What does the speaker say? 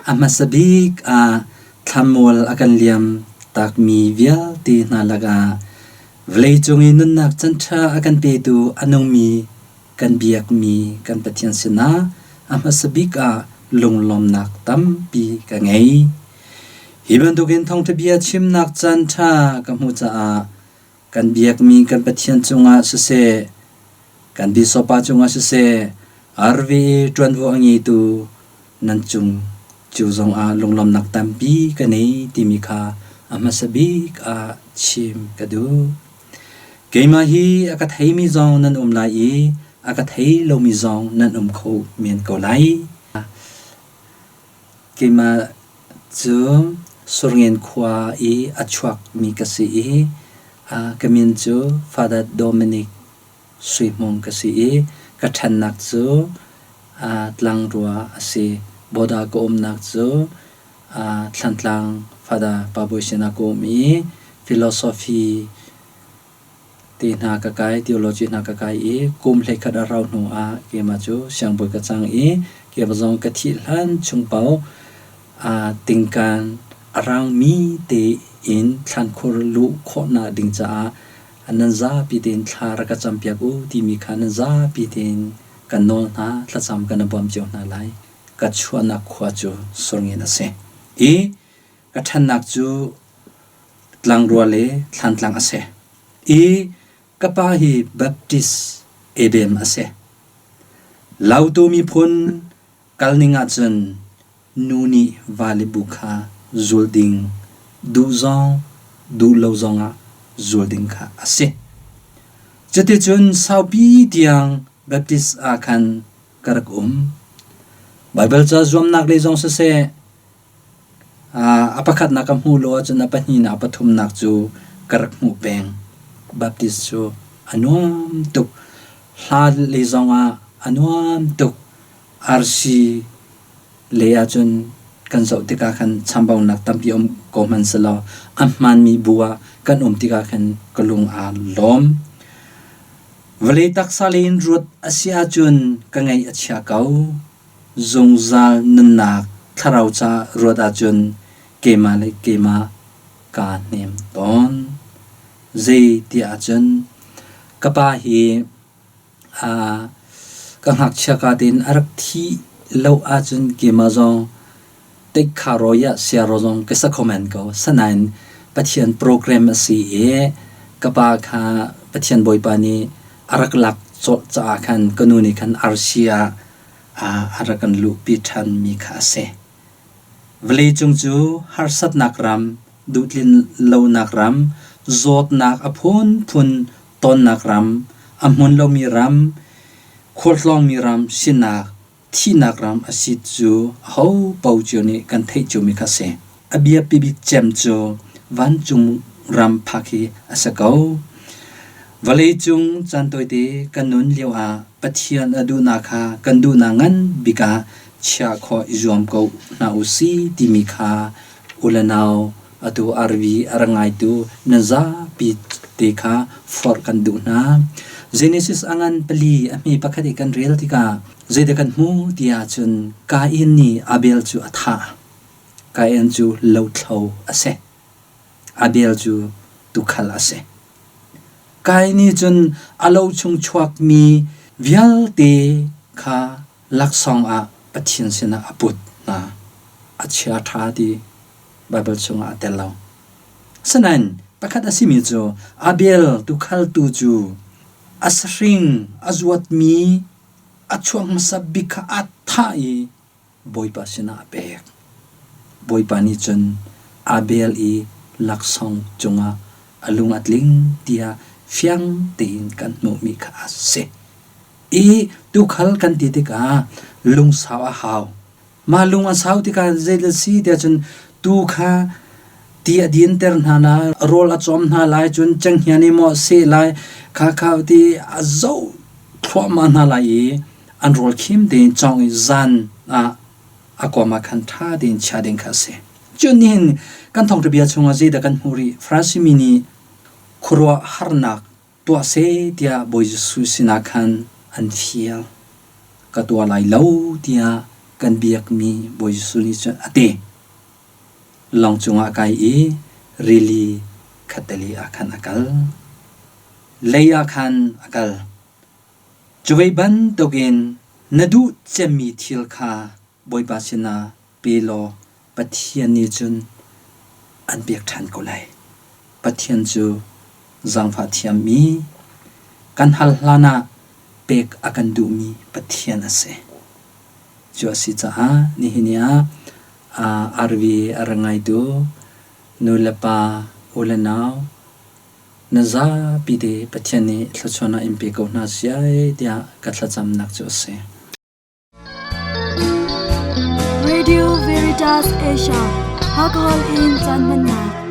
A hmasa bik ah thlamual a kan liam takmi vialte hna lakah vawleicung i nunnak canṭha a kan petu a nungmi kan biakmi kan Pathian sinah a hmasa bik ah lunglawmnak tampi ka ngei. Hi bantukin thawngṭha bia chimnak caanṭha ka hmuh caah kan biakmi kan Pathian cungah siseh, kan Bishop pa cungah siseh, RVA ṭuanvo a ngeitu nan cung cu zongah lunglawmnak tampi ka nei timi kha a hmasa bik ah chim ka duh. Keimah hi a ka theimi zong nan um lai i a ka thei lomi zong nan um kho men ko lai. Keimah cu Surngen khua i a chuakmi ka si i ka min cu Father Dominic Sui Hmung ka si i ka ṭhannak cu Tlangrua a si. Bawda ka umnak cu Thlantlang Father Pa Bawi sinah ka um i philosophy te hna ka kai, theology hna ka kai i kum 11 a rauh hnu ah keimah cu siangbawi ka cang i keimah zong ka thih hlan chung paoh tingkan a rangmi tein thlankhur luh khawhnak ding caah nan zapi tein thla rak ka campiak u timi kha nan zapi tein kan nawl hna, thlacam kan i bawm cio hna lai. Ka chuahnak khua cu Surngen a si i ka ṭhannak cu tlangrua le thlantlang a si i ka pa hi Baptist Ebem a si. Lautu miphun kalning ahcun nu nih vale bu kha zul ding, duh zong duh lo zongah zul ding kha a si. Cuticun saupi tiang Baptist ah khan ka rak um. Baibal ca zuamnak lei zong siseh, a pakhatnak ka hmuh lo ahcun a pahnihnak a pathumnak cu ka rak hmuh peng. Baptist cu a nuam tuk. Hla lei zongah a nuam tuk. RC lei ahcun kan zoh tikah khan chambaunak tampi um ko hmanh selaw a hmaanmi bu ah kan um tikah khan ka lung aa lawm. Vawlei taksa lei in ruat a si ahcun ka ngaih a chia ko. Zungzal nunnak thlarau ca ruat ahcun keimah le keimah kaa hnem tawn. Zei ti ahcun ka pa hi ka ngakchia ka tein a rak thih lo ahcun keimah zong Teikha rawi ah siaro zong ka sa kho men ko. Sanain Pathian program a si i ka pa kha Pathian Bawipa nih a rak lak colh caah khan ka nu nih khan arsi ah a rak kan luhpi ṭhanmi kha a si. Vawleicung cu harsatnak ram, duhtlin lonak ram, zawtnak a phunphun tonnak ram, a hmun lomi ram, khualtlawngmi ram sinak thihnak ram a si cu aho paoh cio nih kan theih ciomi kha a si. A biapi bik cem cu vancung ram phak hi a si ko. Vawleicung caan tawite kan nun lioah Pathian a duhnak kha kan duhnak ngan bik ah chiah khawh i zuam ko hna u si timi kha u le nau atu RV a ra ngaitu nan zapi te kha forh kan duh hna. Genesis a ngan pali a hme pakhat i kan rel tikah zeidah kan hmu ti ahcun Kain nih Abel cu a thah. Kain cu lothlo a si. Abel cu tuukhal a si. Kain nih cun a lo chung chuakmi vialte kha laksawng ah Pathian sinah a put hna. A chia ṭha ti Baibal chungah a tel lo. Asinain pakhat a simi cu Abel tuukhaltu cu a sahring a zuatmi a chuak hmasa bik kha a thah i Bawipa sinah a pek. Bawipa nih cun Abel i laksawng cungah a lung a tling tiah fiang tein kan hmuhmi kha a si. I tuukhal kan ti tikah lungsau a hau. Mah lung a sau tikah zeidah a si tiah cun tuu kha ti a dinter hna lai, rawl a cawm hna lai, cun cenghngia nih maw a seh lai, kha kha ti a zoh thluahmah hna lai i an rawl khim tein cawng i zan ah a kawm ah khan ṭha tein chia ding kha a si. Cun nihin kan thawngṭha bia chungah zeidah kan hmuh rih? Farasi mi nih khuaruahharnak tuah seh tiah Bawi Jesuh sinah khan an fial. Ka tuah lai lo tiah kan biakmi Bawi Jesuh nih cun a ti. Lawng cungah a kai i rili khatteli ah khan a kal. Lei ah khan a kal. Cu ve bantukin na duh cemmi thil kha Bawipa sinah pe law Pathian nih cun an pek ṭhan ko lai. Pathian cu zaangfah thiammi, kan hal hlanah pek a kan duhmi Pathian a si. Cu a si caah nihin ni ah RV a ra ngaitu nu le pa, u le nau, na zapi te Pathian nih thluachuahnak in pe ko hna siai tiah ka thlacamnak cu a si. Radio Veritas Asia, Alcohol in caan hmannak.